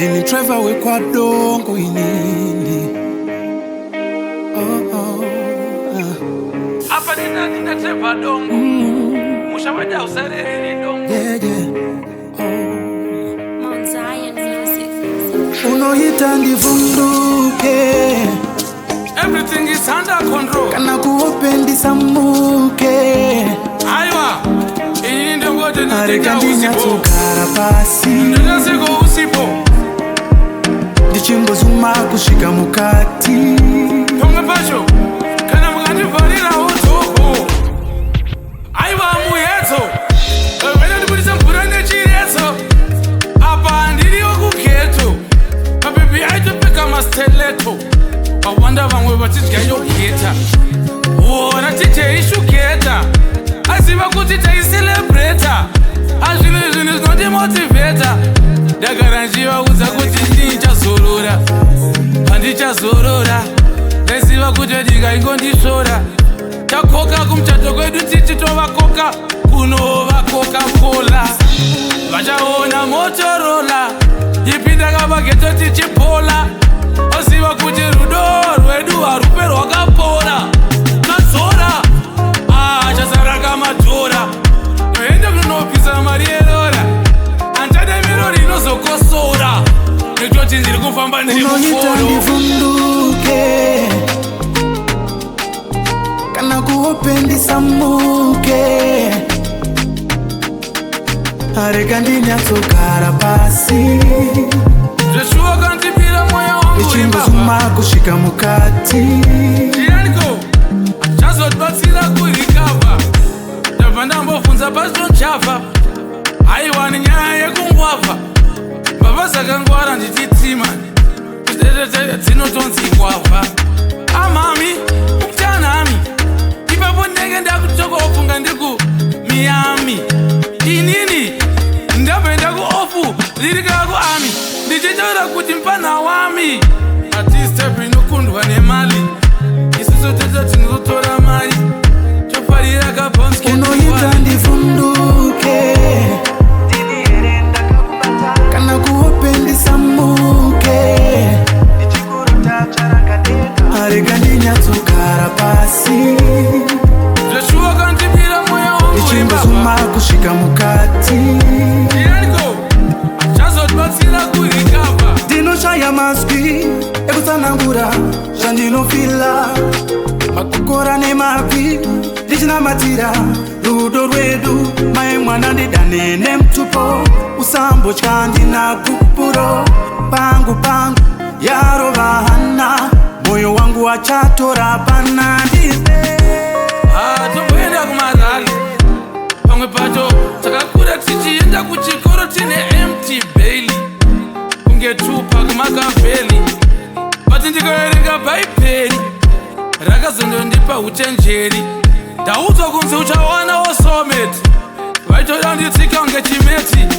Ndini Trevor wekwadongo inini. Oh, ah. Apa ndina Trevor Dongo. Musha wedu hausarereri dongo. Yeah. Oh. Mount Zion Music. Unoita ndivhunduke. Everything is under control. Kana kuhope ndisamuke. Aiwa, ini ndongoti Rega ndinotenda usipo. ndinyatsogara pasi. Ndinasiko usipo. Ndichimbozuma kusvika mukati. Pamwe pacho kana mukandivharirawo dzoko. Aiwa, muhedzo vanondibudisa mvura nechiretso. Apa ndiriwo kughetto, mabhebhi aitopfeka mastiletto, vawanda vamwe vachidya yogeta. Wona ticheishugeta, aziva kuti taicelebrata. Azvinhu zvinhu zvinondimotivheta. Ndagara ndichivaudza kuti ndichazorora, handichazorora. Ndaiziva kuti ndingaingondisvora. Takoka kumuchato kwedu, tichitovakoka kunova Coca-Cola, vachaona Motorola ipinda kavaghetto tichipola. Oziva kuti rudo rwedu harupe rwakapora. Kazora achasara kamadhora, toende kunopisa mari yerora. Handichade mirori inozokosora, nekutoti ndiri kufamba ndiri Unoita muforo. ndivhunduke, kana kuhope ndisamuke. Rega ndinyatsogara pasi. Zveshuwa kandipira mwoyo wangu. Ndichimbozuma kusvika mukati. Ndianiko chazotibatsira kurecover? Ndabva ndambobvunza pasitochafa. Aiwa, nenyaya yekungwavha, mbavha dzakangwara. Ndichitima dzinotonzi ngwavha. Amami mutanami ipapo ndenge ndakutokofunga ndiku Miami. Inini ndabva kuoff riri kakuarmy, ndichitaura kuti mupana wami atistep inokundwa nemali. Isusu tete tinotora mari, tofarira kabhonski. Unoita ndivhunduke, kana kuhope ndisamuke. Rega ndinyatsogara pasi. Zveshuwa kandipira mweya wangu. Ndichimbozuma kusvika mukati. Ndianiko chazotibatsira kurecover? Ndinoshaya mazwi ekutsanangura zvandinofeela, makokora nemabvi ndichinamatira rudo rwedu. Mai mwana, ndidane nemutupo, usambotya, ndina gupuro pangu pangu yarova hana, mwoyo wangu wachatora pana ndibe. Tomboenda kumarally. Pamwe pacho takakura tichienda kuchikoro tine empty belly, kunge Tupac Makaveli. But ndikaverenga Bhaibheri, rakazondondipa uchenjeri. Ndaudzwa kunzi uchawanawo soulmate. Vaitoda nditsika kunge chimeti,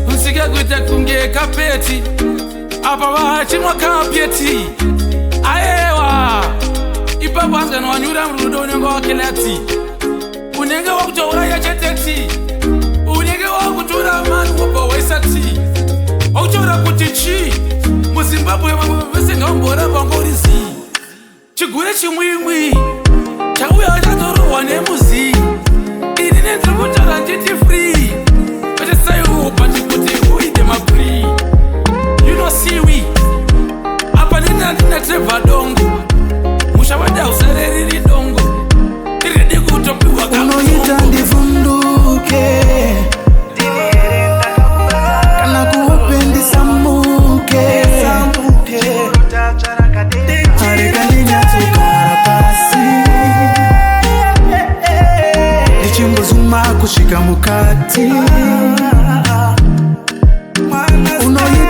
kutsika kuita kunge kapeti, apa vachimwa kapeti. Ayewa, ipapo hanzikana wanyura murudo, unenge wakelati, unenge wakutouraya cheteti, unenge wakutora mani, wobva waisati wakutaura kuti chii muZimbabwe. Vamwe vese ngavamboramba ngori zii, chigure chimwimwi chauya chatorohwa nemuzii. Ini nendiri kutaura nditi free vachesaiwo, but kuti uide mafree, you know, see we apa nina ndina Trevor Dongo. Musha wedu hausareriri dongo, tiredi kutopiwa. Unoita ndivhunduke, kana kuhope ndisamuke. Rega ndinyatsogara pasi. Ndichimbozuma kusvika mukati. Unoita